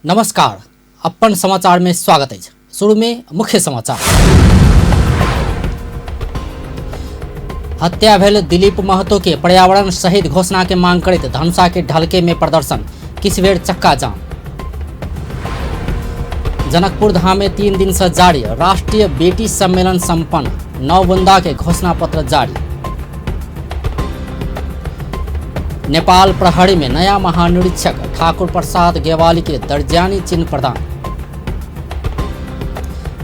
नमस्कार, अपन समाचार में स्वागत है। शुरू में मुख्य समाचार। हत्या भेल दिलीप महतो के पर्यावरण शहीद घोषणा के मांग करते धनुषा के ढलके में प्रदर्शन, किस बेर चक्का जाम। जनकपुर धाम में 3 दिन से जारी राष्ट्रीय बेटी सम्मेलन संपन्न, 9 बुंदा के घोषणा पत्र जारी। नेपाल प्रहरी में नया महानिरीक्षक ठाकुर प्रसाद गेवाली के दर्जानी चिन्ह प्रदान।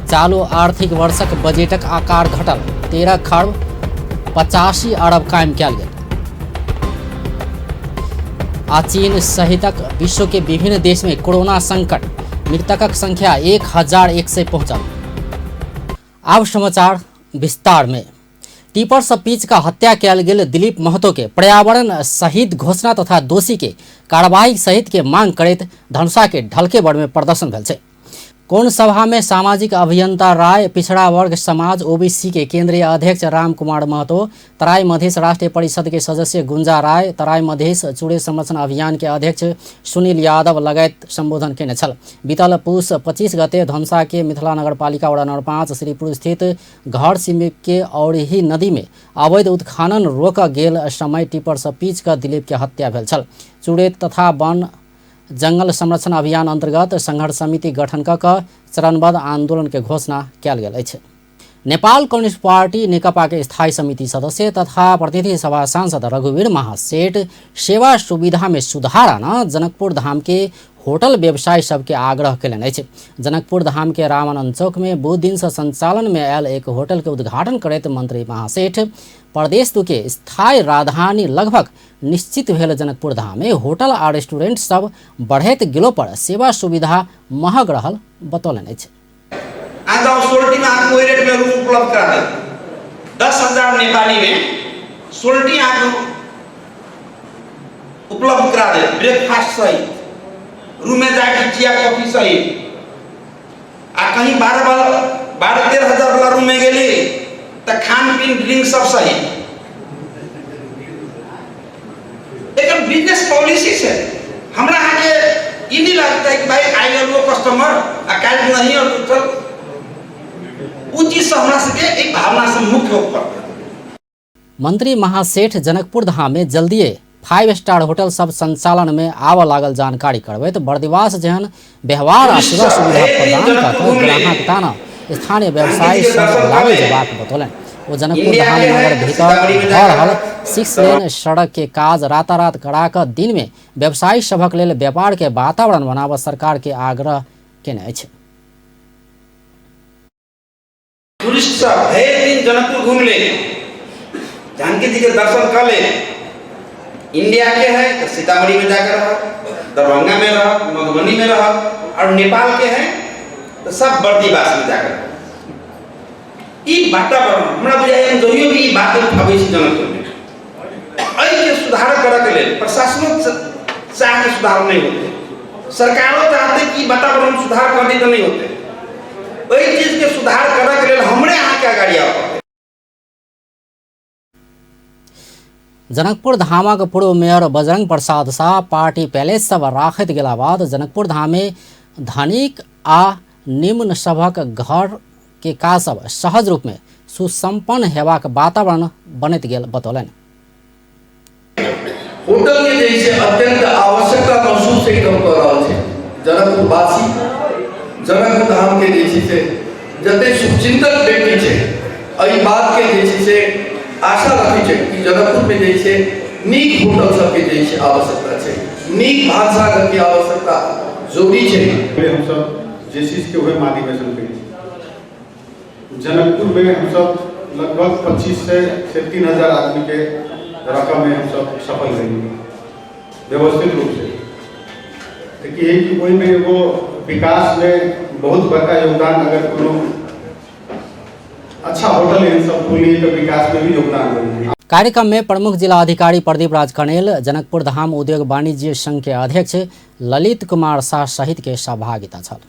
चालू आर्थिक वर्षक बजेटक आकार घटल, 13 खरब 85 अरब कायम कयल गेल। आ चीन सहितक विश्व के विभिन्न देश में कोरोना संकट, मृतकक संख्या 1100 पहुंचल। अब समाचार विस्तार में। टिपर से पीच का हत्या कयल गेल दिलीप महतो के पर्यावरण शहीद घोषणा तथा दोषी के कार्रवाई सहित के मांग करैत धनुषा के ढलके बड़ में प्रदर्शन भेल छै। कोन सभा में सामाजिक अभियंता राय, पिछड़ा वर्ग समाज ओबीसी के केंद्रीय अध्यक्ष राम कुमार महतो, तराई मधेश राष्ट्रीय परिषद के सदस्य गुंजा राय, तराई मधेश चूड़े संरक्षण अभियान के अध्यक्ष सुनील यादव लगायत संबोधन केने छल। बीतल पुष 25 गते धनुषा के मिथिला नगरपालिका वड़ा नंबर 5 श्रीपुर स्थित घर सिमिक के औरही नदी में अवैध उत्खनन रोक गेल समय टिपर से पीच का दिलीप के हत्या भेल छल। चूड़े तथा वन जंगल संरक्षण अभियान अंतर्गत संघर्ष समिति गठन कऽ चरणबद्ध आंदोलन के घोषणा कयल गेल अछि। नेपाल कम्युनिस्ट पार्टी नेकपा के स्थायी समिति सदस्य तथा प्रतिनिधि सभा सांसद रघुवीर महासेठ सेवा सुविधा में सुधार आना जनकपुर धाम के होटल व्यवसायी सबके आग्रह कयलनि अछि। जनकपुर धाम के रामानंद चौक में बहुत दिन से संचालन में आयल एक होटल के उद्घाटन करैत मंत्री महासेठ प्रदेश के स्थायी राजधानी लगभग निश्चित भेल जनकपुर धाम में होटल आ रेस्टोरेंट सब बढ़ैत गेलो पर सेवा सुविधा महग रहल बतौलनि अछि। आज सोल्टी में आपको वही रेट में रूम उपलब्ध करा दे, 10,000 नेपाली में सोल्टी आपको उपलब्ध करा दे, ब्रेकफास्ट सहित, रूम में जाके चिया कॉफी सहित। आ कहीं 12-13 हजार वाला रूम में गेली तो खान पीन ड्रिंक सब सहित। एक बिजनेस पॉलिसी से हमरा आगे ये नहीं लगता है कि भाई आएगा वो कस्टमर अकाल नहीं और तो चल एक भावना से मुक्त होकर। मंत्री महासेठ जनकपुर धाम में जल्दी 5 स्टार होटल सब संचालन में आव लागल जानकारी करबैत बर्दिवास जहन व्यवहार आ सेवा सुविधा प्रदान कऽ ग्राहक ताना स्थानीय व्यवसायी सब लागल जेबाक बतौलनि। वो जनकपुर धाम नगर भीतर भऽ रहल 6 लेन सड़क के काज रातारात करा कऽ दिन में व्यवसायी सभक लेल व्यापार के वातावरण बनाबऽ सरकार के आग्रह केने अछि। टूरिस्ट सब हर दिन जनकपुर घूम ले, जानकी जी के दर्शन कर ले। इंडिया के है तो सीतामढ़ी में जाकर रहो, दरभंगा में रहो, मधुबनी में रहो, और नेपाल के है तो सब बर्दिवास में जाकर रहो। ई वातावरण हमरा बुझाइए जहियो भी बात उठाबै छी जनकपुर में एहि के सुधार करऽ के लेल प्रशासनो चाह के सुधार नहीं होते, सरकारों चाहते कि वातावरण सुधार कर दी तो नहीं होते। वही चीज के सुधार करऽ के लेल हमरे यहाँ क्या गाड़ी आओ। जनकपुर धामक पूर्व mayor Bajrang Prasad Shah party palace सब राखैत गेला बाद जनकपुर धाम में धनिक आ निम्न सभक घर के काज सब सहज रूप में सुसंपन्न हेबाक वातावरण बनैत गेल बतौलनि। होटल के जैसे अत्यंत आवश्यकता महसूस एकदम कर रहल छै जनकपुर वासी। जनकपुर धाम के जैसे से जते शुभचिंतक व्यक्ति छै एहि बात के जैसे से आशा रखै छै कि जनकपुर में जैसे नीक होटल सब के जैसे आवश्यकता छै, नीक भानसाघर की आवश्यकता जरूरी छै। हम सब जे चीज के वह मार्गदर्शन करी जनकपुर में हम सब लगभग 25 से 3,000 आदमी के रकम में हम सब सफल रहेंगे व्यवस्थित रूप से। देखिए कि कोई में वो विकास में बहुत बड़का योगदान अगर कोनो अच्छा होटल इन सब खोलिए तो विकास में भी योगदान करेंगे। कार्यक्रम में प्रमुख जिला अधिकारी प्रदीप राज कनेल, जनकपुर धाम उद्योग वाणिज्य संघ के अध्यक्ष ललित कुमार शाह सहित के सहभागिता छल।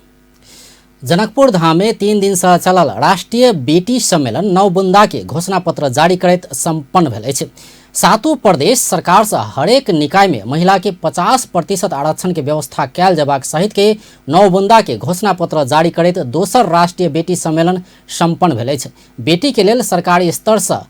जनकपुर धाम में 3 दिन से चलल राष्ट्रीय बेटी सम्मेलन 9 बुंदा के घोषणा पत्र जारी करैत संपन्न भेल अछि। सातों प्रदेश सरकार से हरेक निकाय में महिला के 50% आरक्षण के व्यवस्था कैल जबाक सहित के 9 बुंदा के घोषणा पत्र जारी करैत दोसर राष्ट्रीय बेटी सम्मेलन सम्पन्न भेल अछि। बेटी के लेल सरकारी स्तर से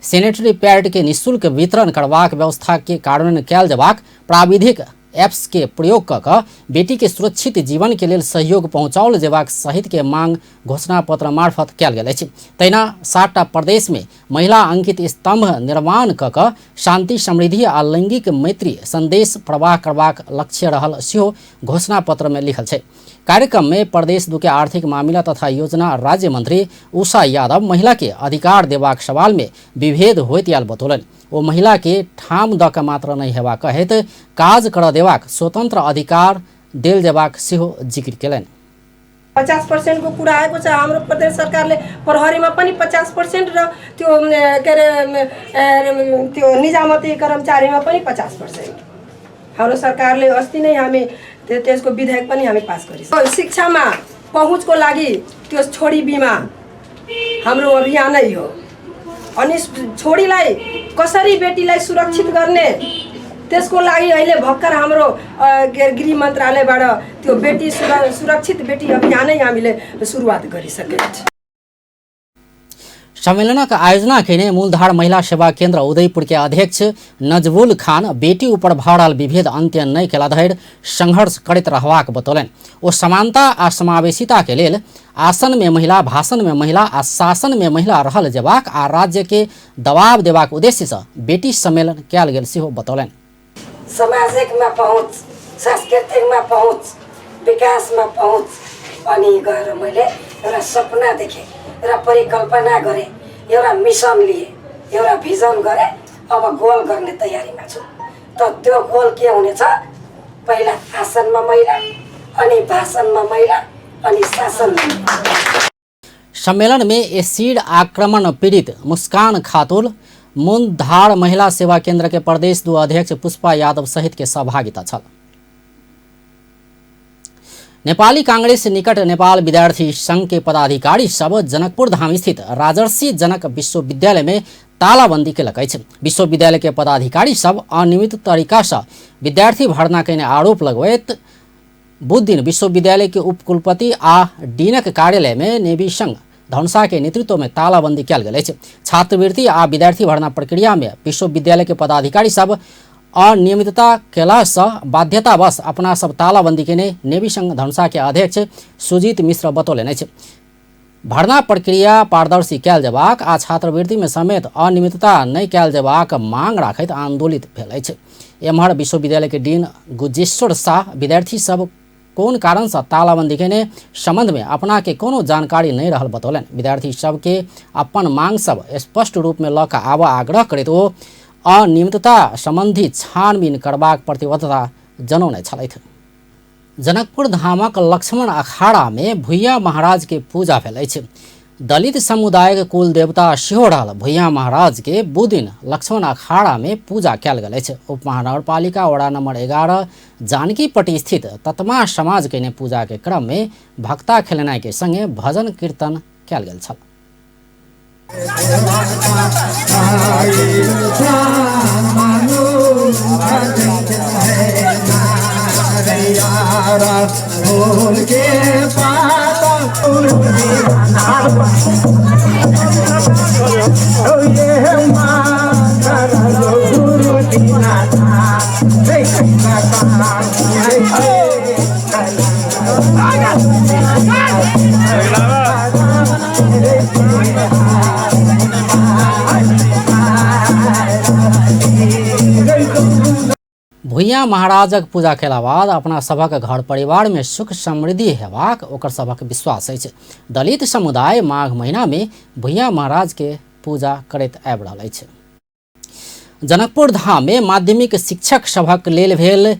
सैनिटरी पैड के निःशुल्क वितरण करबाक व्यवस्था के कार्यान्वयन कैल जबाक, प्राविधिक एप्स के प्रयोग कऽ बेटी के सुरक्षित जीवन के लेल सहयोग पहुँचाओल जेबाक सहित के मांग घोषणा पत्र मार्फत कैल गेल अछि। तहिना 7टा प्रदेश में महिला अंकित स्तंभ निर्माण कऽ शांति, समृद्धि आ लैंगिक मैत्री संदेश प्रवाह करबाक लक्ष्य रहल सेहो घोषणा पत्र में लिखल छै। कार्यक्रम में प्रदेश 2 के आर्थिक मामला तथा योजना राज्य मंत्री उषा यादव महिला के अधिकार देबाक सवाल में विभेद होइत आयल बतौलनि। ओ महिला के ठाम द के मात्र नहीं हेबा कहैत काज कर देबाक स्वतंत्र अधिकार देल जेबाक सेहो जिक्र केलनि। 50% को पूरा आएको छ। हाम्रो प्रदेश सरकारले प्रहरीमा पनि 50% र त्यो के अरे त्यो निजामती कर्मचारीमा पनि 50%। हाम्रो सरकारले अस्ति नै हामी त्यसको विधेयक पनि हामी पास गरिसक्यौं। शिक्षामा पहुँचको लागि त्यो छोडी बिमा हाम्रो अभियानै हो। अनि छोडीलाई कसरी बेटीलाई सुरक्षित गर्ने त्यसको लागि अहिले भर्खर हाम्रो गृह मन्त्रालयबाट त्यो बेटी सुरक्षित बेटी अभियानै हामीले सुरुवात गरिसकेका छौं। सम्मेलन का आयोजना केने मूलधार महिला सेवा केंद्र उदयपुर के अध्यक्ष नजबुल खान बेटी ऊपर भऽ रहल विभेद अंत्य नहीं केला धरि संघर्ष करैत रहबाक बतौलनि। ओ समानता आ समावेशिता के लेल आसन में महिला, भाषण में महिला आ शासन में महिला रहल जेबाक आ राज्य के दबाव देबाक उद्देश्य से बेटी सम्मेलन कैल गेल सेहो बतौलनि। सामाजिक में पहुँच, सांस्कृतिक में पहुँच, विकास में पहुँच अनि गएर मैले एउटा सपना देखेँ, एउटा परिकल्पना गरेँ, एउटा मिशन लिए, एउटा भिजन गरेँ। अब गोल गर्ने तयारीमा छु। त त्यो गोल के हुनेछ? पहिला आसनमा महिला, अनि भाषणमा महिला, अनि शासनमा। सम्मेलन में एसिड आक्रमण पीड़ित मुस्कान खातून, मूलधार महिला सेवा केंद्र के प्रदेश 2 अध्यक्ष पुष्पा यादव सहित के सहभागिता छल। नेपाली कांग्रेस निकट नेपाल विद्यार्थी संघ के पदाधिकारी सब जनकपुर धाम स्थित राजर्षि जनक विश्वविद्यालय में तालाबंदी केलक अछि। विश्वविद्यालय के पदाधिकारी सब अनियमित तरीका से विद्यार्थी भर्ना करने आरोप लगबैत बुध दिन विश्वविद्यालय के उपकुलपति आ डीनक कार्यालय में नेवी संघ धनुषा के नेतृत्व में तालाबंदी कैल गेल अछि। छात्रवृत्ति आ विद्यार्थी भर्ना प्रक्रिया में विश्वविद्यालय के पदाधिकारी सब अनियमितता केला से बाध्यतावश अपना सब तालाबंदी केने नेवी संघ धनुषा के अध्यक्ष सुजीत मिश्र बतौलनि अछि। भर्ना प्रक्रिया पारदर्शी कैल जेबाक आ छात्रवृत्ति में समेत अनियमितता नहीं कैल जेबाक मांग राखैत आंदोलित भेल अछि। एम्हर विश्वविद्यालय के डीन गुजेश्वर शाह विद्यार्थी सब कौन कारण से तालाबंदी केने संबंध में अपना के कोनो जानकारी नहीं रहल बतौलनि। विद्यार्थी सब के अपन मांग सब स्पष्ट रूप में लऽ कऽ आबऽ आग्रह करैत ओ अनियमितता संबंधी छानबीन करबाक प्रतिबद्धता जनौने छलथि। जनकपुर धामक लक्ष्मण अखाड़ा में भुइयाँ महाराज के पूजा भेल अछि। दलित समुदाय के कुल देवता सेहो रहल भुइयाँ महाराज के बुदिन लक्ष्मण अखाड़ा में पूजा कैल गेल अछि। उप महानगरपालिका वड़ा नंबर 11 जानकीपट्टी स्थित ततमा समाज के पूजा के क्रम में भक्ता खेलनाई के संगे भजन कीर्तन कैल गेल छल। भुइयाँ महाराजक पूजा केला बाद अपना सभक घर परिवार में सुख समृद्धि हेबाक ओकर सभक विश्वास अछि। दलित समुदाय माघ महीना में भुइयाँ महाराज के पूजा करैत आबि रहल अछि। जनकपुर धाम में माध्यमिक शिक्षक सभक लेल भेल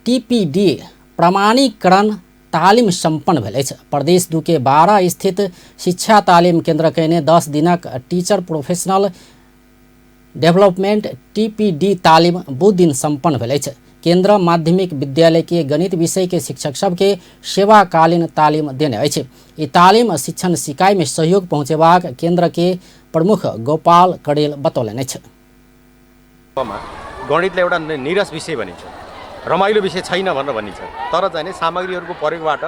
टीपीडी प्रमाणीकरण तालीम संपन्न भेल अछि। प्रदेश 2 के 12 स्थित शिक्षा तालीम केंद्र केने 10 दिनक टीचर प्रोफेशनल डेवलपमेंट टीपीडी तालीम बुध दिन संपन्न भेल अछि। केंद्र माध्यमिक विद्यालय के गणित विषय के शिक्षक सबके सेवाकालीन तालीम देने अछि। ई तालीम शिक्षण सिकाई में सहयोग पहुंचेबाक केंद्र के प्रमुख गोपाल कड़ेल बतौलनि अछि। गणितलाई एउटा निरस विषय भनिन्छ, रमाइलो विषय छैन भनेर भनिन्छ। तर चाहिँ नि सामग्रीहरूको प्रयोगबाट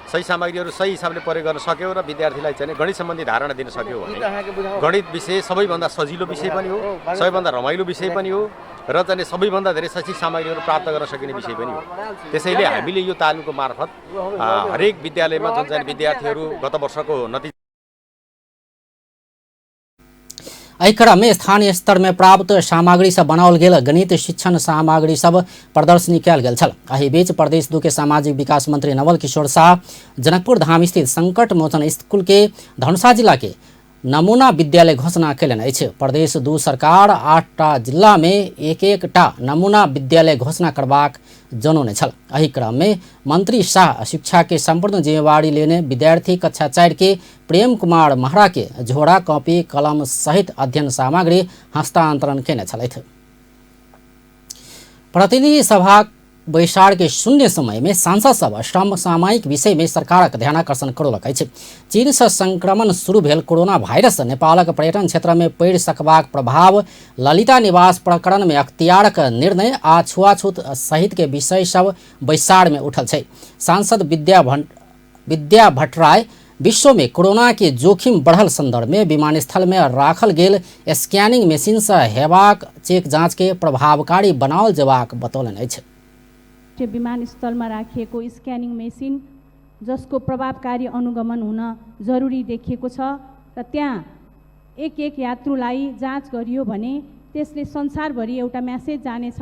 सही सामग्रीहरू सही हिसाबले प्रयोग गर्न सक्यो र विद्यार्थीलाई चाहिँ गणित सम्बन्धी धारणा दिन सक्यो भने गणित विषय सबैभन्दा सजिलो विषय पनि हो, सबैभन्दा रमाइलो विषय पनि हो र चाहिँ सबैभन्दा धेरै शैक्षिक सामग्रीहरू प्राप्त गर्न सकिने विषय पनि हो। त्यसैले हामीले यो तालिमको मार्फत हरेक विद्यालयमा जुन चाहिँ विद्यार्थीहरू गत वर्षको नतिजा एहि क्रम में स्थानीय स्तर में प्राप्त सामग्री से बनाओल गेल गणित शिक्षण सामग्री सब प्रदर्शनी कयल गेल छल। एहि बीच प्रदेश 2 के सामाजिक विकास मंत्री नवल किशोर शाह जनकपुर धाम स्थित संकट मोचन स्कूल के धनुषा जिला के नमूना विद्यालय घोषणा कयलनि अछि। प्रदेश 2 सरकार 8टा जिला में एक-एकटा नमूना विद्यालय घोषणा करबाक जनौने छल। एहि क्रम में मंत्री शाह शिक्षा के संपूर्ण जिम्मेवारी लेने विद्यार्थी कक्षा 4 के प्रेम कुमार महरा के झोड़ा कॉपी कलम सहित अध्ययन सामग्री हस्तांतरण केने छलथि। प्रतिनिधि सभा बैसार के शून्य समय में सांसद सब समसामयिक विषय में सरकारक ध्यानाकर्षण करौलक अछि। चीन से संक्रमण शुरू भेल कोरोना वायरस नेपालक पर्यटन क्षेत्र में पड़ि सकबाक प्रभाव, ललिता निवास प्रकरण में अख्तियारक निर्णय आ छुआछूत सहित के विषय सब बैसार में उठल छै। सांसद विद्या भट्टराय विश्व में कोरोना के जोखिम बढ़ल संदर्भ में विमानस्थल में राखल गेल स्कैनिंग मशीन से हेबाक चेक जांच के प्रभावकारी बनाओल जेबाक बतौलनि अछि। विमानस्थलमा राखिएको स्क्यानिङ मेसिन जसको प्रभावकारी अनुगमन हुन जरुरी देखिएको छ र त्यहाँ एक यात्रुलाई जाँच गरियो भने त्यसले संसारभरि एउटा मेसेज जानेछ,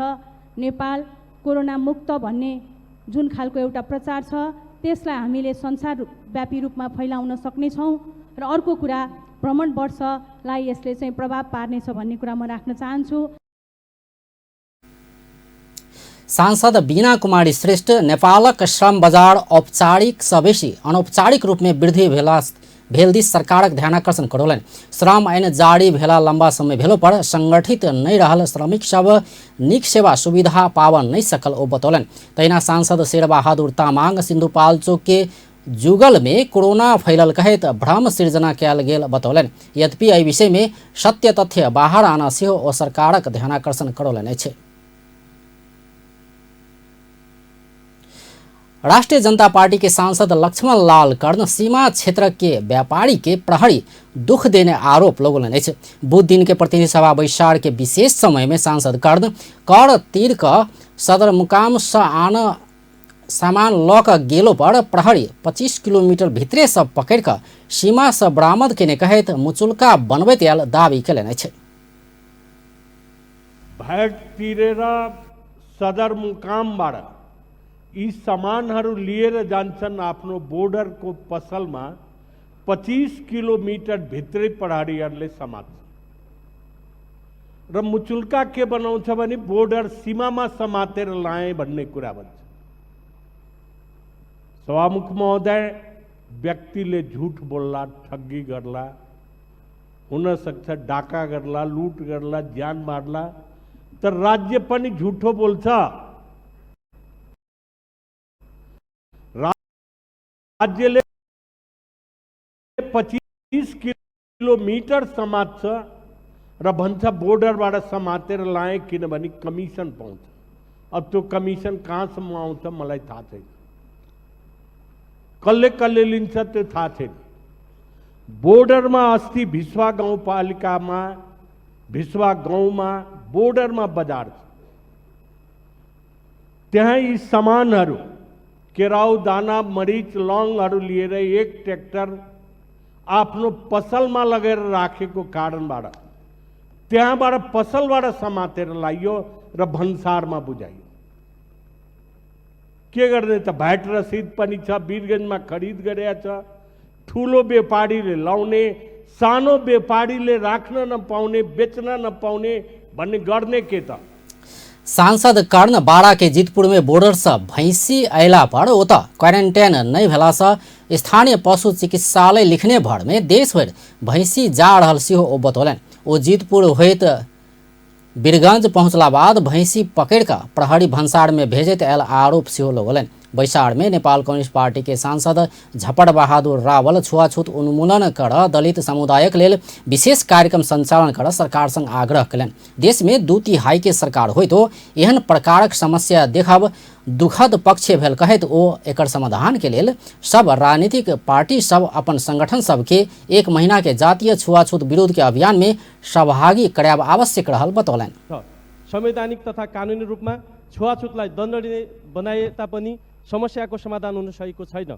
नेपाल कोरोना मुक्त भन्ने जुन खालको एउटा प्रचार छ त्यसलाई हामीले संसारव्यापी रूपमा फैलाउन सक्नेछौँ। र अर्को कुरा भ्रमण वर्षलाई यसले चाहिँ प्रभाव पार्नेछ भन्ने कुरा म राख्न चाहन्छु। सांसद बीना कुमारी श्रेष्ठ नेपालक श्रम बजार औपचारिक सँ बेसी अनौपचारिक रूप में वृद्धि भेल दिस सरकारक ध्यानाकर्षण करौलनि। श्रम ऐन जारी भेला लंबा समय भेलो पर संगठित नहीं रहल श्रमिक सब नीक सेवा सुविधा पावा नहीं सकल ओ बतौलनि। तहिना सांसद शेरबहादुर तामाङ सिन्धुपाल्चोक के जुगल में कोरोना फैलल कहित भ्रम सृजना कयल गेल बतौलनि। यद्यपि एहि विषय में सत्य तथ्य बाहर आना सेहो ओ सरकारक ध्यानाकर्षण करौलनि अछि। राष्ट्रीय जनता पार्टी के सांसद लक्ष्मण लाल कर्ण सीमा क्षेत्र के व्यापारी के प्रहरी दुख देने आरोप लगौलनि अछि। बुध दिन के प्रतिनिधि सभा बैसार के विशेष समय में सांसद कर्ण कर तीर क सदरमुकाम से आन सामान ल क गेलो पर प्रहरी 25 किलोमीटर भित्रे सब पकड़ क सीमा से बरामद केने कहैत मुचुल्का बनबैत आयल दावी केलनि अछि। भैट तिरेर सदरमुकामबाट यी सामानहरू लिएर जान्छन् आफ्नो बोर्डरको पसलमा 25 किलोमिटर भित्रै प्रहरीहरूले समात्छ र मुचुल्का के बनाउँछ भने बोर्डर सीमामा समातेर लाए भन्ने कुरा भन्छ। सभामुख महोदय, व्यक्तिले झुट बोल्ला, ठगी गर्ला, हुन सक्छ डाका गर्ला, लुट गर्ला, ज्यान मार्ला, तर राज्य पनि झुठो बोल्छ। राज्यले 25 किलोमिटर समात्छ र भन्छ बोर्डरबाट समातेर लाए किनभने कमिसन पाउँछ। अब त्यो कमिसन कहाँसम्म आउँछ मलाई थाहा छैन, कसले लिन्छ त्यो थाहा छैन। बोर्डरमा अस्ति भिस्वा गाउँपालिकामा भिस्वा गाउँमा बोर्डरमा बजार छ, त्यहाँ यी सामानहरू केराउ, दाना, मरीच, लौङहरू लिएर एक ट्र्याक्टर आफ्नो पसलमा लगेर राखेको कारणबाट त्यहाँबाट पसलबाट समातेर लाइयो र भन्सारमा बुझाइयो। के गर्ने त भ्याट रसिद पनि छ, वीरगञ्जमा खरिद गरेका छ। ठुलो व्यापारीले लाउने, सानो व्यापारीले राख्न नपाउने, बेच्न नपाउने भन्ने गर्ने के त। सांसद कर्ण बाड़ा के जीतपुर में बोर्डर से भैंसी अयला पर ओत क्वारेंटाइन नहीं भेला से स्थानीय पशु चिकित्सालय लिखने भर में देश भर भैंसी जा रहल सेहो ओ बतौलनि। ओ जीतपुर होइत वीरगंज पहुंचला बाद भैंसी पकड़ कर प्रहरी भंसार में भेजत आयल आरोप सेहो लगौलनि। बैसाड़ में नेपाल कम्युनिस्ट पार्टी के सांसद झपट बहादुर रावल छुआछूत उन्मूलन कर दलित समुदायक लेल विशेष कार्यक्रम संचालन कर सरकार संग आग्रह कलन। देश में 2/3 के सरकार होय तो एहन प्रकारक समस्या देखब दुखद पक्ष भेल कहैत ओ एकर समाधान के लेल सब राजनीतिक पार्टी सब अपन संगठन सबके 1 महीना के जातीय छुआछूत विरोध के अभियान में सहभागी करायब आवश्यक रहल बतौलन। संवैधानिक तथा कानुनी रूपमा छुवाछुतलाई दण्डनीय बनाए तापनि समस्याको समाधान हुन सकेको छैन।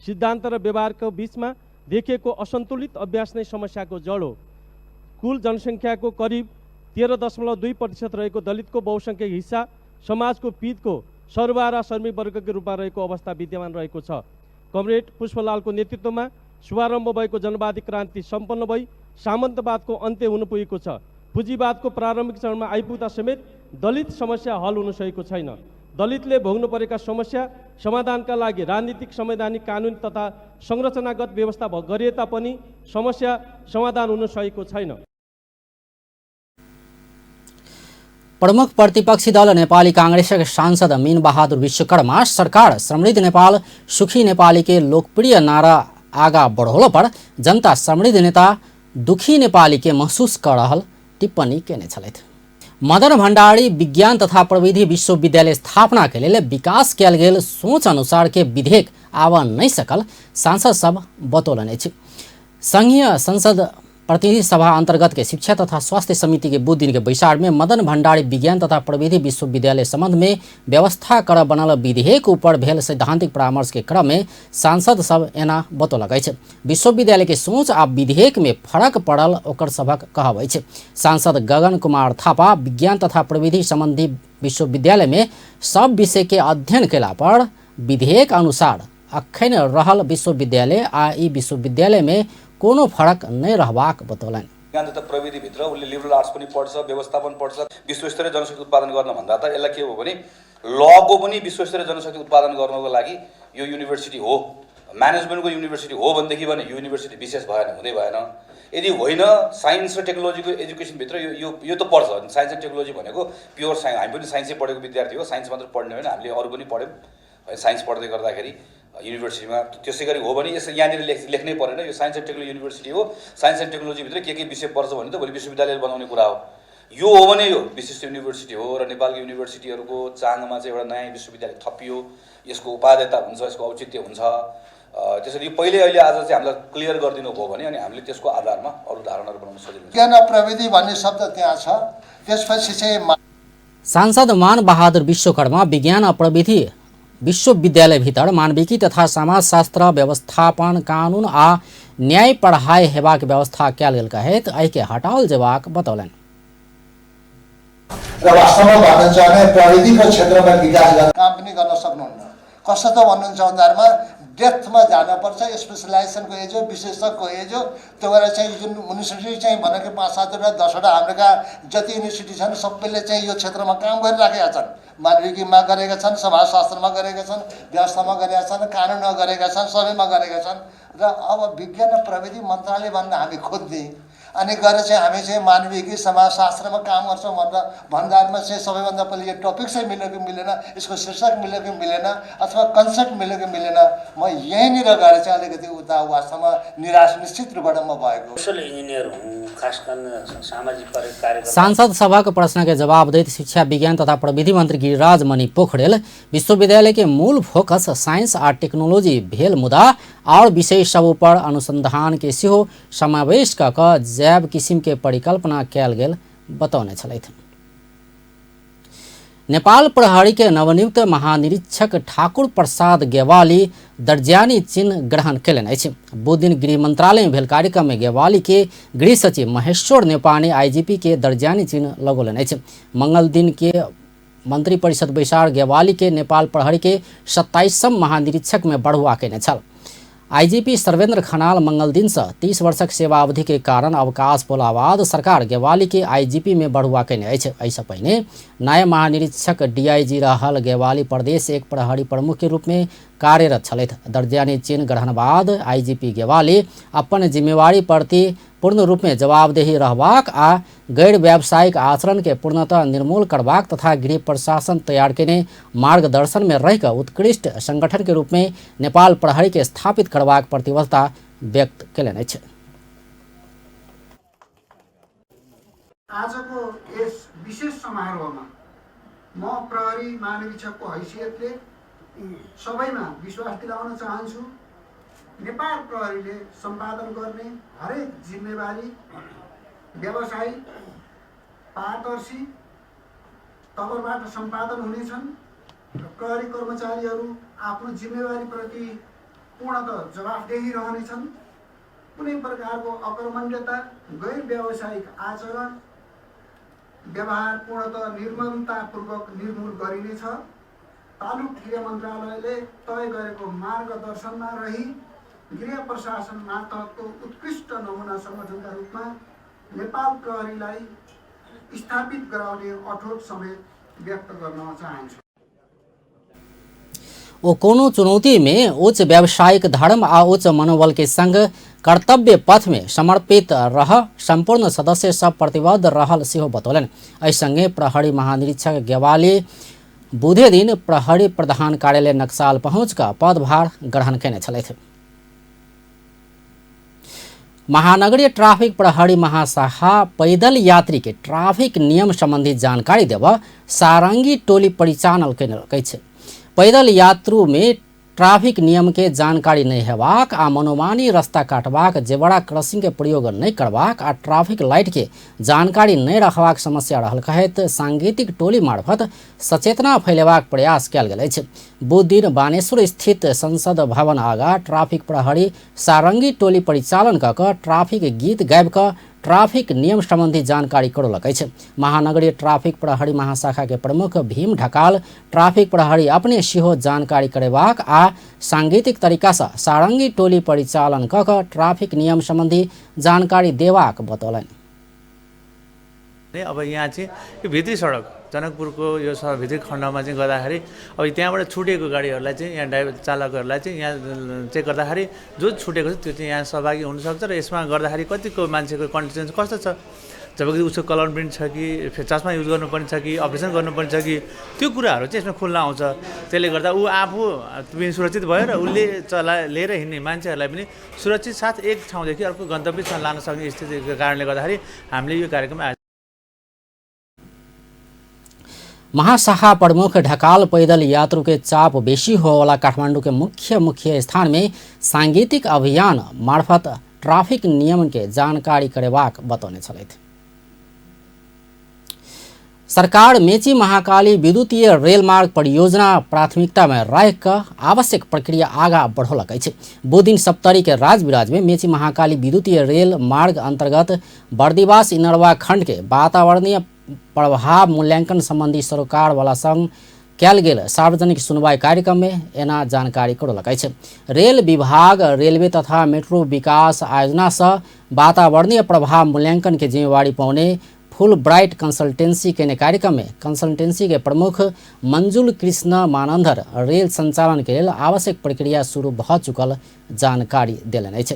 सिद्धान्त र व्यवहारको बीचमा देखिएको असन्तुलित अभ्यास नै समस्याको जड हो। कुल जनसङ्ख्याको करिब 13.2% रहेको दलितको बहुसङ्ख्यक हिस्सा समाजको पीडको सर्वहारा श्रमिक वर्गको रूपमा रहेको अवस्था विद्यमान रहेको छ। कमरेड पुष्पलालको नेतृत्वमा शुभारम्भ भएको जनवादी क्रान्ति सम्पन्न भई सामन्तवादको अन्त्य हुन पुगेको छ। पुँजीवादको प्रारम्भिक चरणमा आइपुग्दा समेत दलित समस्या हल हुन सकेको छैन। दलितले भोग्नु परेका समस्या समाधानका लागि राजनीतिक संवैधानिक कानुन तथा संरचनागत व्यवस्था गरिए तापनि समस्या समाधान हुन सकेको छैन। प्रमुख प्रतिपक्षी दल नेपाली कांग्रेसका सांसद मीन बहादुर विश्वकर्मा सरकार समृद्ध नेपाल सुखी नेपाली के लोकप्रिय नारा आगा बढ़ौला पर जनता समृद्ध नेता दुखी नेपाली के महसूस कर रहल टिप्पणी केने छलैथ। मदन भण्डारी विज्ञान तथा प्रविधि विश्वविद्यालय स्थापना के लिए विकास कयल गेल सोच अनुसार के विधेयक आब नहीं सकल सांसद सब बतौलने अछि। संघीय संसद प्रतिनिधि सभा अंतर्गत के शिक्षा तथा स्वास्थ्य समिति के 2 दिन के बैसार में मदन भण्डारी विज्ञान तथा प्रविधि विश्वविद्यालय संबंध में व्यवस्था कर बनल विधेयक ऊपर भेल सैद्धांतिक परामर्श के क्रम में सांसद सब एना बतौलक अछि। विश्वविद्यालय के सोच आ विधेयक में फर्क पड़ल ओकर सबक कहब अछि। सांसद गगन कुमार थापा विज्ञान तथा प्रविधि संबंधी विश्वविद्यालय में सब विषय के अध्ययन केला पर विधेयक अनुसार अखन रहल विश्वविद्यालय आ ई विश्वविद्यालय में कोनो फरक नहीं रहबाक बतौलन। विज्ञान तथा प्रविधि भित्र उनले लिबरल आर्ट्स पनि पढ्छ, व्यवस्थापन पढ्छ। विश्वस्तरीय जनशक्ति उत्पादन गर्न भन्दा त यसलाई के हो भने लको पनि विश्वस्तरीय जनशक्ति उत्पादन गर्नको लागि यो युनिभर्सिटी हो, म्यानेजमेन्टको युनिभर्सिटी हो भनेदेखि भने यो युनिभर्सिटी विशेष भएन, हुँदै भएन। यदि होइन साइन्स र टेक्नोलोजीको एजुकेसन भित्र यो त पढ्छ। साइन्स एन्ड टेक्नोलोजी भनेको प्योर साइन्स, हामी पनि साइन्सै पढेको विद्यार्थी हो। साइन्स मात्र पढ्ने होइन, हामीले अरू पनि पढ्यौँ। साइन्स पढ्दै गर्दाखेरि युनिभर्सिटीमा त्यसै गरी हो भने यस यहाँनिर लेख्नै परेन यो साइन्स एन्ड टेक्नोलोजी युनिभर्सिटी हो। साइन्स एन्ड टेक्नोलोजीभित्र के विषय पर्छ भने त भोलि विश्वविद्यालय बनाउने कुरा हो। यो हो भने यो विशिष्ट युनिभर्सिटी हो र नेपालको युनिभर्सिटीहरूको चाङमा चाहिँ एउटा नयाँ विश्वविद्यालय थपियो, यसको उपादेयता हुन्छ, यसको औचित्य हुन्छ। त्यसरी पहिले अहिले आज चाहिँ हामीलाई क्लियर गरिदिनु भयो भने अनि हामीले त्यसको आधारमा अरू धारणाहरू बनाउन सजिलो हुन्छ। ज्ञान प्रविधि भन्ने शब्द त्यहाँ छ। त्यसपछि चाहिँ सांसद मान बहादुर विश्वकर्मा विज्ञान प्रविधि विश्वविद्यालय भीतर मानविकी तथा समाजशास्त्र व्यवस्थापन कानून आ न्याय पढ़ाई हेबाक व्यवस्था कयल गेल कहैत एहि के हटाओल जेबाक बतौलन। र वास्तवमा भन्न चाहने प्रविधिको क्षेत्रमा विकास गर्न काम पनि गर्न सक्नुहुन्न। कसो त भन्नुहुन्छ भन्दामा डेप्थमा जानुपर्छ, स्पेसलाइजेसनको एज हो, विशेषज्ञको एज हो। त्यो भएर चाहिँ जुन युनिभर्सिटी चाहिँ भनेको 5-7वटा 10वटा हाम्रा जति युनिभर्सिटी छन् सबैले चाहिँ यो क्षेत्रमा काम गरिराखेका छन्। मानविकीमा गरेका छन्, समाजशास्त्रमा गरेका छन्, व्यवस्थामा गरेका छन्, कानुनमा गरेका छन्, सबैमा गरेका छन्। र अब विज्ञान र प्रविधि मन्त्रालय भन्न हामी खोज्दै अनि गएर चाहिँ हामी चाहिँ मानविकी समाजशास्त्रमा काम गर्छौँ भन्दामा चाहिँ सबैभन्दा पहिले यो टपिक चाहिँ मिल्यो कि मिलेन, यसको शीर्षक मिल्यो कि मिलेन, अथवा कन्सेप्ट मिल्यो कि मिलेन। म यहीँनिर गएर चाहिँ अलिकति उता वास्तवमा निराश निश्चित रूपबाट म भएको सोसल इन्जिनियर हुँ, खास गर्न सामाजिक कार्य। सांसद सभा के प्रश्न के जवाब देते शिक्षा विज्ञान तथा प्रविधि मंत्री गिरिराज मणि पोखरेल विश्वविद्यालय के मूल फोकस साइंस और टेक्नोलॉजी भेल मुदा और विषय सब पर अनुसंधान के सेहो समावेश क जैव किसिम के परिकल्पना कयल गेल बतौने छलैथ। नेपाल प्रहरी के नवनियुक्त महानिरीक्षक ठाकुर प्रसाद गेवाली दर्जानी चिन्ह ग्रहण कयलनि अछि। बुध दिन गृह मंत्रालय में भेल कार्यक्रम में गेवाली के गृह सचिव महेश्वर नेपानी आईजीपी के दर्जानी चिन्ह लगौलनि अछि। मंगल दिन के मंत्री परिषद बैसार गेवाली के नेपाल प्रहरी के 27वां महानिरीक्षक में बढ़ुआ केने छल। आईजीपी सर्वेन्द्र खनाल मंगल दिन से 30 वर्षक सेवा अवधि के कारण अवकाश पोला बाद सरकार गेवाली के आईजीपी में बढ़ुआ केने अछि। ऐसा पहले नया महानिरीक्षक डीआईजी रहल गेवाली प्रदेश एक प्रहरी प्रमुख के रूप में कार्यरत छलथि। दर्जनी चीन ग्रहण बाद आईजीपी गेवाली अपन जिम्मेवारी प्रति पूर्ण रूप में जवाबदेही रहबाक आ गैर व्यावसायिक आचरण के पूर्णतः निर्मूल करबाक तथा गृह प्रशासन तैयार केने मार्गदर्शन में रह उत्कृष्ट संगठन के रूप में नेपाल प्रहरी के स्थापित करबाक प्रतिबद्धता व्यक्त केलनि अछि। आजको यस विशेष समारोहमा म प्रहरी महानिरीक्षकको हैसियतले सबैमा विश्वास दिलाउन चाहन्छु। नेपाल प्रहरीले सम्पादन गर्ने हरेक जिम्मेवारी व्यावसायिक पारदर्शी तवरबाट सम्पादन हुनेछन् र प्रहरी कर्मचारीहरू आफ्नो जिम्मेवारीप्रति पूर्णतः जवाफदेही रहनेछन्। कुनै प्रकारको अकर्मण्यता गैर व्यावसायिक आचरण व्यवहार पूर्णतः निर्मलतापूर्वक निर्मूल गरिनेछ। तालुक गृह मन्त्रालयले तय गरेको मार्गदर्शनमा रही गृह प्रशासन मार्फतको उत्कृष्ट नमुना संगठनका रूपमा नेपाल प्रहरीलाई स्थापित गराउने अठोट समेत व्यक्त गर्न चाहन्छु। वो कोनो चुनौती में उच्च व्यावसायिक धर्म आ उच्च मनोबल के संग कर्तव्य पथ में समर्पित रह संपूर्ण सदस्य सब प्रतिबद्ध रहल सेहो बतौलन। एहि संगे प्रहरी महानिरीक्षक गेवाली बुधे दिन प्रहरी प्रधान कार्यालय नक्साल पहुँच का पदभार ग्रहण केने छलथि। महानगरीय ट्राफिक प्रहरी महाशाखा पैदल यात्री के ट्राफिक नियम संबंधी जानकारी देव सारंगी टोली परिचालन कैने छै। पैदल यात्रु में ट्राफिक नियम के जानकारी नहीं हेबाक आ मनोमानी रास्ता काटबाक जेबड़ा क्रॉसिंग के प्रयोग नहीं करबाक आ ट्राफिक लाइट के जानकारी नहीं रखबाक समस्या रहल कहैत सांगीतिक टोली मार्फत सचेतना फैलेबाक प्रयास कयल गेल अछि। बुध दिन बानेश्वर स्थित संसद भवन आगा ट्राफिक प्रहरी सारंगी टोली परिचालन कऽ कऽ ट्राफिक गीत गाबि कऽ ट्राफिक नियम संबंधी जानकारी करौलक अछि। महानगरीय ट्राफिक प्रहरी महाशाखा के प्रमुख भीम ढकाल ट्राफिक प्रहरी अपने सेहो जानकारी करेबाक आ सांगीतिक तरीका से सारंगी टोली परिचालन कऽ कऽ ट्राफिक नियम संबंधी जानकारी देबाक बतौलनि। अब यहाँ चाहिँ यो भित्री सडक जनकपुरको यो भित्री खण्डमा चाहिँ गर्दाखेरि अब त्यहाँबाट छुटेको गाडीहरूलाई चाहिँ यहाँ ड्राइभर चालकहरूलाई चाहिँ यहाँ चाहिँ गर्दाखेरि जो छुटेको छ त्यो चाहिँ यहाँ सहभागी हुनसक्छ र यसमा गर्दाखेरि कतिको मान्छेको कन्डिसन कस्तो छ, जबकि उसको कलर प्रिन्ट छ कि चस्मा युज गर्नुपर्ने छ कि अपरेसन गर्नुपर्ने छ कि त्यो कुराहरू चाहिँ यसमा खुल्न आउँछ। त्यसले गर्दा ऊ आफू पनि सुरक्षित भयो र उसले लिएर हिँड्ने मान्छेहरूलाई पनि सुरक्षित साथ एक ठाउँदेखि अर्को गन्तव्यसम्म लान सक्ने स्थितिको कारणले गर्दाखेरि हामीले यो कार्यक्रम महाशाखा प्रमुख ढकाल पैदल यात्रु के चाप बेसी हो वाला काठमांडू के मुख्य स्थान में सांगीतिक अभियान मार्फत ट्राफिक नियम के जानकारी करेबाक बतौने छलथि। सरकार मेची महाकाली विद्युतीय रेलमार्ग परियोजना प्राथमिकता में राख कऽ आवश्यक प्रक्रिया आगा बढ़ौलक अछि। बुध सप्तरी के राजविराज में मेची महाकाली विद्युतीय रेल मार्ग अंतर्गत बर्दिवास इनरवा खंड के वातावरणीय प्रभाव मूल्यांकन संबंधी सरकार वाला संग कयल गेल सार्वजनिक सुनवाई कार्यक्रम में एना जानकारी करौलक अछि। रेल विभाग रेलवे तथा मेट्रो विकास आयोजना से वातावरणीय प्रभाव मूल्यांकन के जिम्मेवारी पाउने फुल ब्राइट कंसल्टेंसी के कार्यक्रम में कंसल्टेंसी के प्रमुख मंजुल कृष्ण मानंदर रेल संचालन के लिए आवश्यक प्रक्रिया शुरू भ चुकल जानकारी देलनि अछि।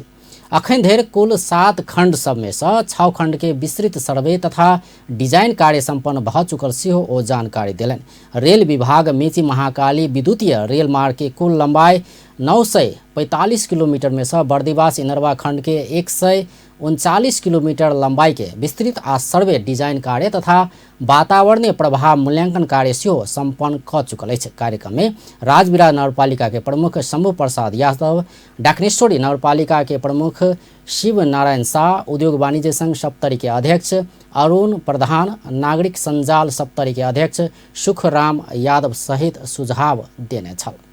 अखन धरि कुल 7 खंड सब में से 6 खंड के विस्तृत सर्वे तथा डिजाइन कार्य संपन्न भ चुकल सेहो ओ जानकारी देलनि। रेल विभाग मेची महाकाली विद्युतीय रेल मार्ग के कुल लंबाई 945 किलोमीटर में से बर्दिवास इनरवा खंड के 139 किलोमीटर लंबाई के विस्तृत आ सर्वे डिजाइन कार्य तथा वातावरणीय प्रभाव मूल्यांकन कार्य सेहो संपन्न क चुकल अछि। कार्यक्रम में राजविराज नगरपालिका के प्रमुख शंभु प्रसाद यादव, डाकनेश्वरी नगरपालिका के प्रमुख शिव नारायण शाह, उद्योग वाणिज्य संघ सप्तरी के अध्यक्ष अरुण प्रधान, नागरिक संजाल सप्तरी के अध्यक्ष सुखराम यादव सहित सुझाव देने छल।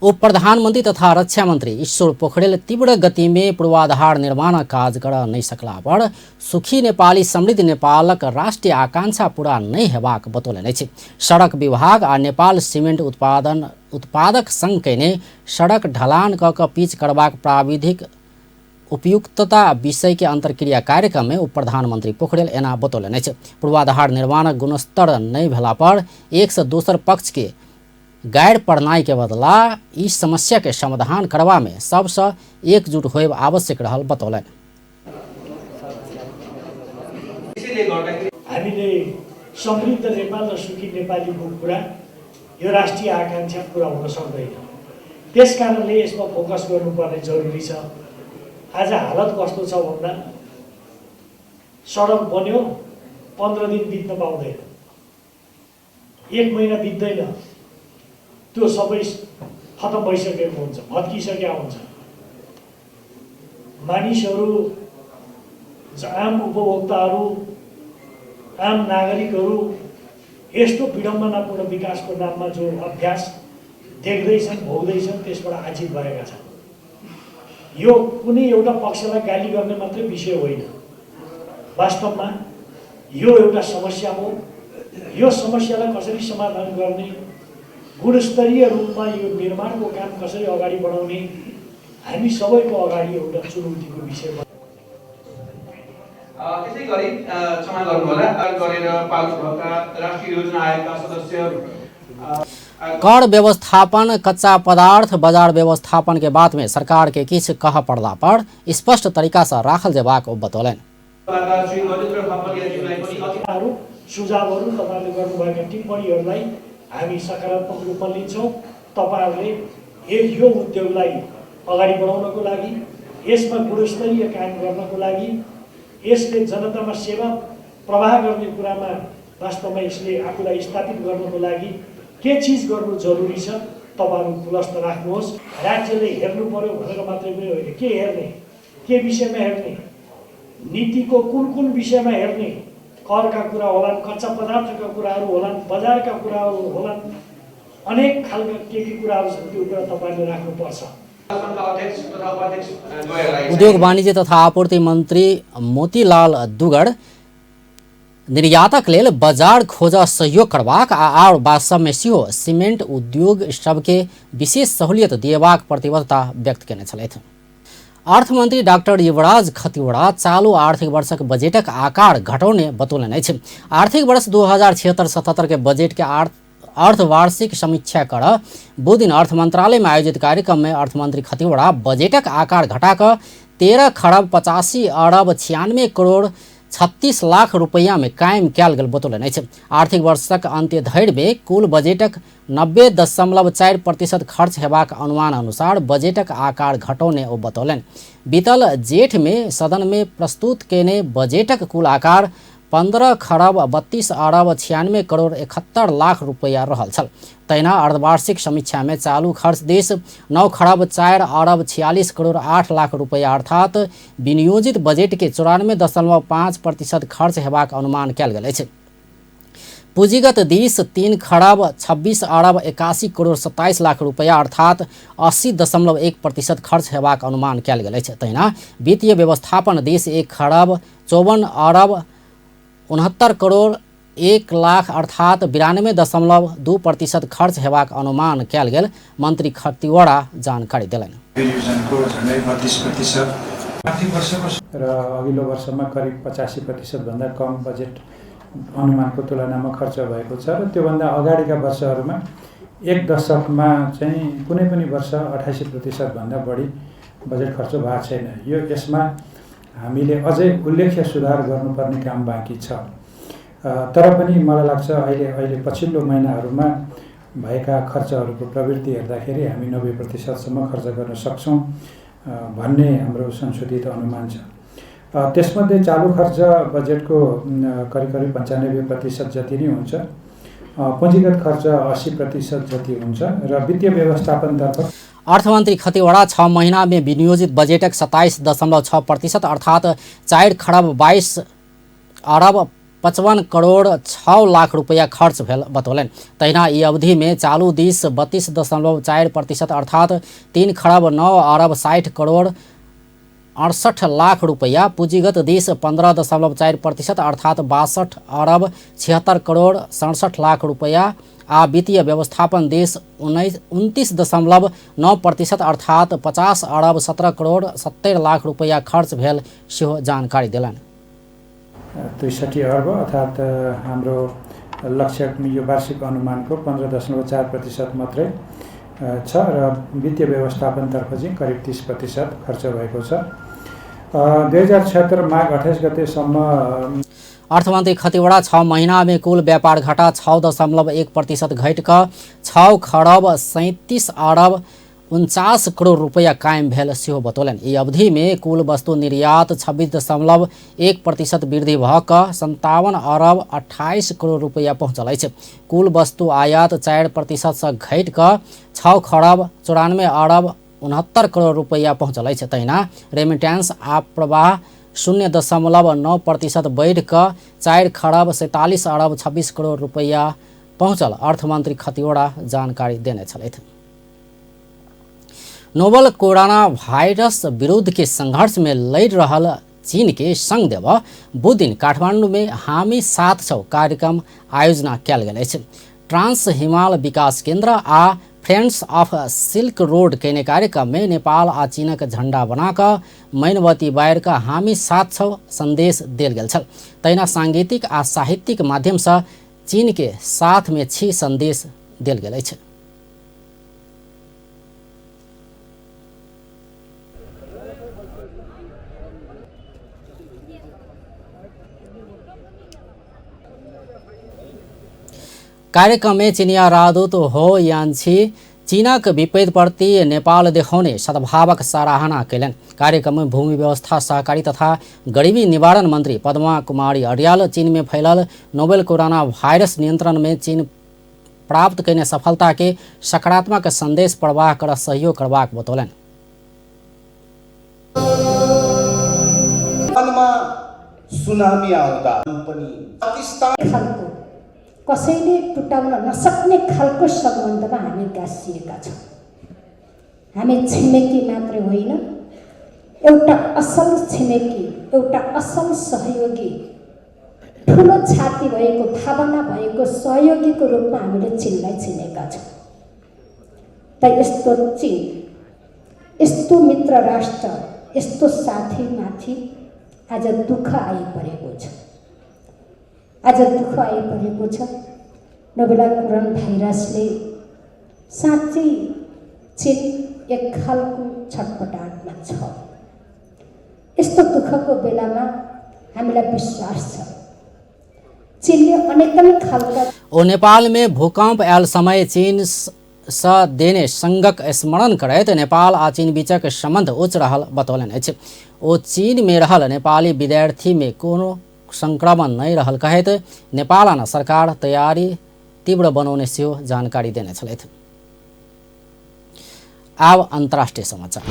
उप प्रधानमंत्री तथा रक्षा मंत्री ईश्वर पोखरेल तीव्र गति में पूर्वाधार निर्माण काज कर नहीं सकला पर सुखी नेपाली समृद्ध नेपालक राष्ट्रीय आकांक्षा पूरा नहीं हेबाक बतौलनि अछि। सड़क विभाग आ नेपाल सीमेंट उत्पादक संघ केने सड़क ढलान कऽ पिच करबाक प्राविधिक उपयुक्तता विषय के अंतर्क्रिया कार्यक्रम में उप प्रधानमंत्री पोखरेल एना बतौलनि अछि। पूर्वाधार निर्माणक गुणस्तर नहीं भेला पर एक से दोसर पक्ष के गाइड पढ़नाई के बदला इस समस्या के समाधान करवा में सबसे एकजुट होए आवश्यक रहल बतौलन। हामीले समृद्ध नेपाल र सुखी नेपालीको कुरा यो राष्ट्रिय आकांक्षा पुरा हुन सक्दैन। त्यस कारणले यसमा फोकस गर्नुपर्ने जरुरी छ। आज हालत कस्तो छ भन्दा सडक बन्यो 15 दिन बित्न पाउँदैन, 1 महिना बित्दैन, त्यो सबै खतम भइसकेको हुन्छ, भत्किसकेका हुन्छ। मानिसहरू, आम उपभोक्ताहरू, आम नागरिकहरू यस्तो विडम्बनापूर्ण विकासको नाममा जो अभ्यास देख्दैछन्, भोग्दैछन्, त्यसबाट आजित भएका छन्। यो कुनै एउटा पक्षलाई गाली गर्ने मात्रै विषय होइन। वास्तवमा यो एउटा समस्या हो। यो समस्यालाई कसरी समाधान गर्ने, गुणस्तरीय रूपमा यो निर्माणको काम कसरी अगाडि बढाउने हामी सबैको अगाडि एउटा चुनौतीको विषय हो। त्यसै गरी क्षमा गर्नुहोला, गरेर पाल्नु भएका राष्ट्रिय योजना आयोगका सदस्य कर व्यवस्थापन, कच्चा पदार्थ बाजार व्यवस्थापन के बात में सरकार के किछ कह पड़ला पर स्पष्ट तरीका से राखल जेबाक बतौलन। सुझावहरू तपाईले गर्नुभएका टिप्पणीहरूलाई हामी सकारात्मक रूपमा लिन्छौँ। तपाईहरूले यो उद्योगलाई अगाडि बढाउनको लागि, यसमा गुणस्तरीय काम गर्नको लागि, यसले जनतामा सेवा प्रवाह गर्ने कुरामा वास्तवमा यसले आफूलाई स्थापित गर्नको लागि के चीज गर्नु जरुरी छ तपाईहरु पुलस्त राख्नुहोस्। राज्यले हेर्नु पर्यो भनेर मात्रै पनि होइन, के हेर्ने, के विषयमा हेर्ने, नीतिको कुन विषयमा हेर्ने, करका कुरा होलान्, कच्चा पदार्थका कुराहरू होलान्, बजारका कुराहरू होलान्, अनेक खालका के कुराहरू छन्, त्यो कुरा तपाईले राख्नुपर्छ। उद्योग वाणिज्य तथा आपूर्ति मंत्री मोतीलाल दुगड़ निर्यातक लेल बाजार खोज सहयोग करबाक आ वास्तव में सेहो सीमेंट उद्योग सबके विशेष सहूलियत दिएबाक प्रतिबद्धता व्यक्त केने छलथि। अर्थमंत्री डॉक्टर युवराज खतिवड़ा चालू आर्थिक वर्षक बजेटक आकार घटाउने बतौलन अछि। आर्थिक वर्ष 2076-77 के बजेट के अर्धवार्षिक समीक्षा कर बुधदिन अर्थ मंत्रालय में आयोजित कार्यक्रम में अर्थमंत्री खतिवड़ा बजेटक आकार घटाकर 13 खरब 85 अरब 96 करोड़ 36 लाख रुपया में कायम कयल गेल बतौलन अछि। आर्थिक वर्षक अंत्य धरि में कुल बजेटक 90.4% खर्च हेबाक अनुमान अनुसार बजेटक आकार घटौने ओ बतौलन। बीतल जेठ में सदन में प्रस्तुत केने बजेटक कुल आकार 15 खरब 32 अरब 96 करोड़ 71 लाख रुपया रहल छल। तहिना अर्धवार्षिक समीक्षा में चालू खर्च देश 9 खरब 4 अरब 46 करोड़ 8 लाख रुपया अर्थात विनियोजित बजेट के 94.5% खर्च हेबाक अनुमान कयल गेल अछि। पूंजीगत दिश 3 खरब 26 अरब 81 करोड़ 27 लाख रुपया अर्थात 80.1% खर्च हेबाक अनुमान कयल गेल अछि। तहिना वित्तीय व्यवस्थापन दिश 1 खरब 54 अरब 69 करोड़ 1 लाख अर्थात 92.2% खर्च हेबाक अनुमान कयल गेल मंत्री खतिवड़ा जानकारी देलनि। र अघिल्लो वर्षमा करिब 85% भन्दा कम बजेट अनुमानको तुलनामा खर्च भएको छ र त्योभन्दा अगाडिका वर्षहरूमा एक दशकमा चाहिँ कुनै पनि वर्ष 88% भन्दा बढी बजेट खर्च भएको छैन। यसमा हामीले अझै उल्लेख्य सुधार गर्नुपर्ने काम बाँकी छ। तर पनि मलाई लाग्छ अहिले पछिल्लो महिनाहरूमा भएका खर्चहरूको प्रवृत्ति हेर्दाखेरि हामी 90% सम्म खर्च गर्न सक्छौं भन्ने हाम्रो संशोधित अनुमान छ। त्यसमध्ये चालू खर्च बजेटको करिब 95% जति नै हुन्छ, पूंजीगत खर्च 80% जति हुन्छ र वित्तीय व्यवस्थापनतर्फ अर्थमंत्री खतिवड़ा 6 महीना में विनियोजित बजेटक 27.6% अर्थात 4 खरब 22 अरब 55 करोड़ 6 लाख रुपया खर्च भेल बतौलन। तहिना ई अवधि में चालू दिश 32.4% अर्थात 3 खरब 9 अरब 60 करोड़ 68 लाख रुपया, पूंजीगत दिश 15.4% अर्थात 62 अरब 76 करोड़ 67 लाख रुपया आ वित्तीय व्यवस्थापन देश 29.9% अर्थात 50 अरब 17 करोड़ 70 लाख रुपया खर्च भेल सेहो जानकारी देलनि। 63 अर्ब अर्थात हाम्रो लक्ष्य यो वार्षिक अनुमानको 15.4% मात्रै छ र वित्तीय व्यवस्थापनतर्फ चाहिँ करिब 30% खर्च भएको छ। 2076 माघ 28 गतेसम्म अर्थमंत्री खतिवड़ा 6 महीना में कुल व्यापार घटा 6.1% घटिकर 6 खरब 37 अरब 49 करोड़ रुपया कायम भेल सेहो बतौलन। ई अवधि में कुल वस्तु निर्यात 26.1% वृद्धि भऽ कऽ 57 अरब 28 करोड़ रुपया पहुँचल अछि। कुल वस्तु आयात 4% सँ घटि कऽ 6 खरब 94 अरब 69 करोड़ रुपया पहुँचल अछि। तहिना रेमिटेंस आप्रवाह 0.9% बढ़ि कऽ 4 खरब 47 अरब 26 करोड़ रुपया पहुँचल, अर्थमंत्री खतिवड़ा जानकारी देने छलथि। नोवल कोरोना वायरस विरुद्ध के संघर्ष में लड़ रहल चीन के संग देव बुध दिन काठमांडू में हामी साथ छौ कार्यक्रम आयोजना कयल गेल अछि। ट्रांस हिमाल विकास केंद्र आ फ्रेंड्स ऑफ सिल्क रोड केने कार्यक्रम में नेपाल आ चीनक झंडा बनाकर मैनवती बायर का हामी साथ छौ संदेश देल गेल छल। तहिना सांगीतिक आ साहित्यिक माध्यम से चीन के साथ में छी संदेश देल गेल अछि। कार्यक्रम में चीनिया राजदूत हो यान्छी चीनक विपरीत प्रति नेपाल देखाउने सद्भावक सराहना कयलनि। कार्यक्रम में भूमि व्यवस्था, सहकारी तथा गरीबी निवारण मंत्री पद्मा कुमारी अर्याल चीन में फैलल नोवेल कोरोना वायरस नियंत्रण में चीन प्राप्त कयने सफलता के सकारात्मक संदेश प्रवाह कर सहयोग करबाक बतौलनि। सुनामी आउँदा पनि पाकिस्तान कसैले टुटाउन नसक्ने खालको सम्बन्धमा हामी गाँसिएका छौँ। हामी छिमेकी मात्रै होइन, एउटा असल छिमेकी, एउटा असल सहयोगी, ठुलो छाती भएको, भावना भएको सहयोगीको रूपमा हामीले चीनलाई चिनेका छौँ। त यस्तो चीन, यस्तो मित्र राष्ट्र, यस्तो साथीमाथि आज दुःख आइपरेको छ। आज दुःख आइपरेको छ। नोभेल कोरोना भाइरसले साँच्चै चीन एक खालको छटपटाटमा छ। यस्तो दुःखको बेलामा हामीलाई विश्वास छ चीनले अनेकन खालका ओ नेपाल में भूकंप आयल समय चीन सँ देने संगक स्मरण करैत नेपाल आ चीन बीचक संबंध उच्च रहल बतौलनि अछि। ओ चीन में रहल नेपाली विद्यार्थी में कोनो संक्रमण नहीं रहल कहैत नेपाल आ सरकार तैयारी तीव्र बनौने सेहो जानकारी देने छलथि। आब अंतर्राष्ट्रीय समाचार।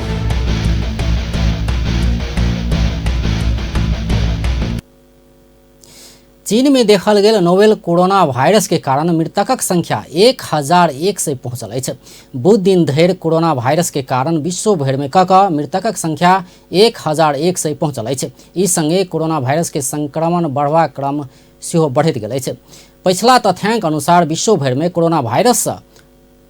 चीन में देखल गेल नोवेल कोरोना वायरस के कारण मृतकक संख्या 1100 पहुंचल अछि। बुध दिन धरि कोरोना वायरस के कारण विश्व भर में मृतकक संख्या 1100 पहुंचल अछि। ई संगे कोरोना वायरस के संक्रमण बढ़वा क्रम सेहो बढ़ैत गेल अछि। पिछला तथ्यांक अनुसार विश्व भर में कोरोना वायरस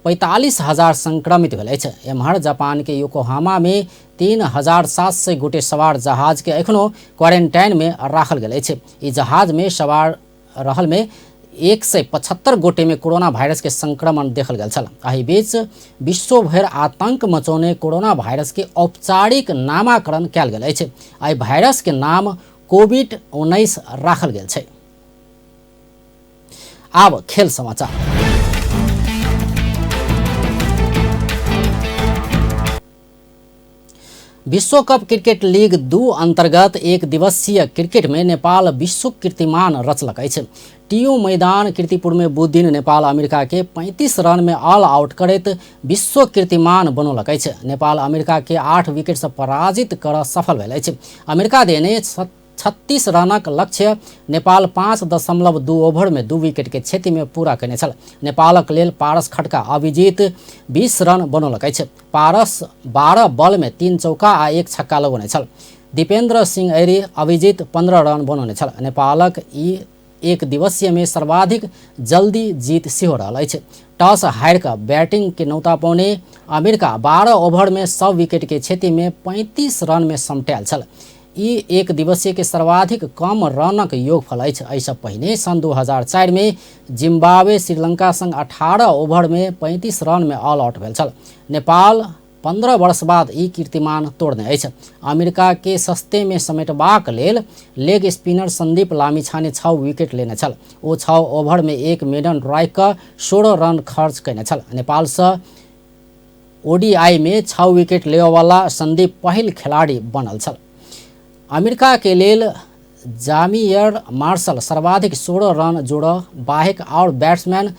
45,000 संक्रमित भेल अछि। एम्हर जापान के योकोहामा में 3,700 गोटे सवार जहाज के एखनो क्वारंटाइन में राखल गेल अछि। ई जहाज में सवार रहल में 175 गोटे में कोरोना वायरस के संक्रमण देखल गेल छल। एहि बीच विश्व भर आतंक मचौने कोरोना वायरस के औपचारिक नामाकरण कयल गेल अछि। एहि वायरस के नाम कोविड-19 राखल गेल छै। आब खेल समाचार। विश्व कप क्रिकेट लीग 2 अंतर्गत एक दिवसीय क्रिकेट में नेपाल विश्व कीर्तिमान रचलक अछि। टीयू मैदान कीर्तिपुर में बुध दिन नेपाल अमेरिका के 35 रन में ऑल आउट करैत विश्व कीर्तिमान बनौलक अछि। नेपाल अमेरिका के 8 विकेट से पराजित कर सफल भेल अछि। अमेरिका देने 36 रनक लक्ष्य नेपाल 5.2 ओवर में 2 विकेट के क्षति में पूरा कयने छल। नेपालक लेल पारस खड्का अभिजीत 20 रन बनौलक अछि। पारस 12 बॉल में 3 चौका आ 1 छक्का लगौने छल। दीपेंद्र सिंह ऐरी अभिजीत 15 रन बनौने छल। नेपालक ई एक दिवसीय में सर्वाधिक जल्दी जीत सेहो रहल अछि। टॉस हारि कऽ बैटिंग के नौता पौने अमेरिका 12 ओवर में 100 विकेट के क्षति में 35 रन में समटायल छल। यी एक दिवसीय के सर्वाधिक कम रनक योगफल अछि। एहिसँ पहिने सन् 2004 में जिम्बाब्वे श्रीलंका संग 18 ओभर में 35 रन में ऑल आउट भेल छल। नेपाल 15 वर्ष बाद ई कीर्तिमान तोड़ने अछि। अमेरिका के सस्ते में समेटबाक लेल leg spinner Sandeep Lamichhane 6 wicket लेने छल। ओ 6 ओभर में 1 मेडन राखि कऽ 16 रन खर्च कयने छल। नेपाल से ओडीआई में 6 विकेट लेवाला संदीप पहिल खिलाड़ी बनल छल। अमेरिका के लेल जामियर मार्शल सर्वाधिक 16 रन जोड़ बाहेक और बैट्समैन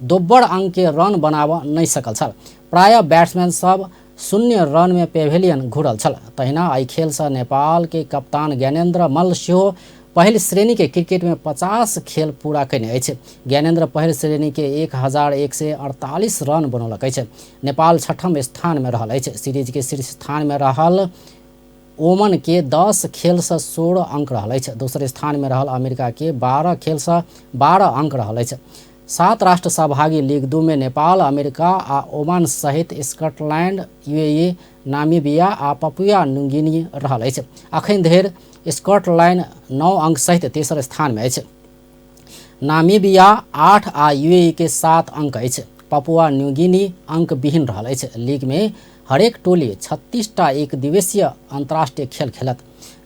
दोब्बर अंक के रन बनाब नहीं सकल छल। प्राय बैट्समैन सब 0 रन में पेवेलियन घुरल छल। तहिना एहि खेल से नेपाल के कप्तान ज्ञानेन्द्र मल्ल सेहो पहिल श्रेणी के क्रिकेट में 50 खेल पूरा कयने अछि। ज्ञानेन्द्र पहिल श्रेणी के 1148 रन बनौलक अछि। नेपाल 6म स्थान में रहल अछि। सीरीज के शीर्ष स्थान में रहल ओमन के 10 खेल से 16 अंक रहल अछि। दोसर स्थान में रहल अमेरिका के 12 खेल से 12 अंक रहल अछि। 7 राष्ट्र सहभागी लीग 2 में नेपाल, अमेरिका आ ओमान सहित स्कॉटलैंड, यूएई, नामीबिया आ पपुआ न्यूगिनी रहल अछि। अखन धरि स्कॉटलैंड 9 अंक सहित तेसर स्थान में अछि। नामीबिया 8 आ यूएई के 7 अंक अछि। पपुआ न्यूगिनी अंक विहीन रहल अछि। लीग में हरेक टोली 36टा एक दिवसीय अंतर्राष्ट्रीय खेल खेलत,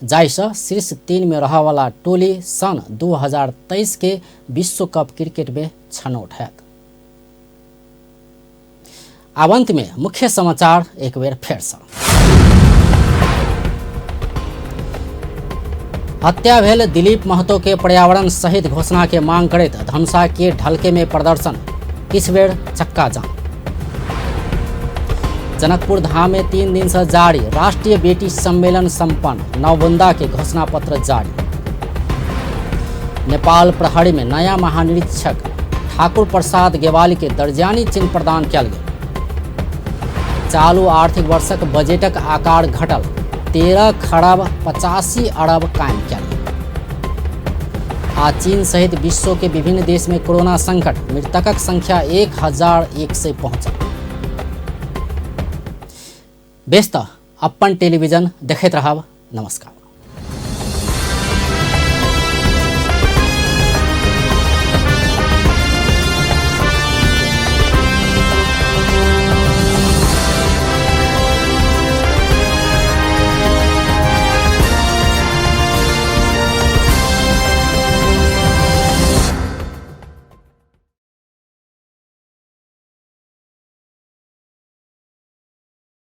जाहिसँ शीर्ष 3 में रहवाला टोली सन 2023 के विश्व कप क्रिकेट में छनौट हैत। आब अंत में मुख्य समाचार एक बेर फेर सँ। हत्या भेल दिलीप महतो के पर्यावरण सहित घोषणा के मांग करैत धनुषा के ढलके में प्रदर्शन, किछ बेर चक्का जाम। जनकपुर धाम में 3 दिन से जारी राष्ट्रीय बेटी सम्मेलन संपन्न, नवबुंदा के घोषणा पत्र जारी। नेपाल प्रहरी में नया महानिरीक्षक ठाकुर प्रसाद गेवाली के दर्जानी चिन्ह प्रदान कयल गेल। चालू आर्थिक वर्षक बजेटक आकार घटल, 13 खरब 85 अरब कायम कयल गेल। आ चीन सहित विश्व के विभिन्न देश में कोरोना संकट, मृतकक संख्या 1100 पहुंचल। व्यस्त अपन टेलीविजन देखैत रहब। नमस्कार।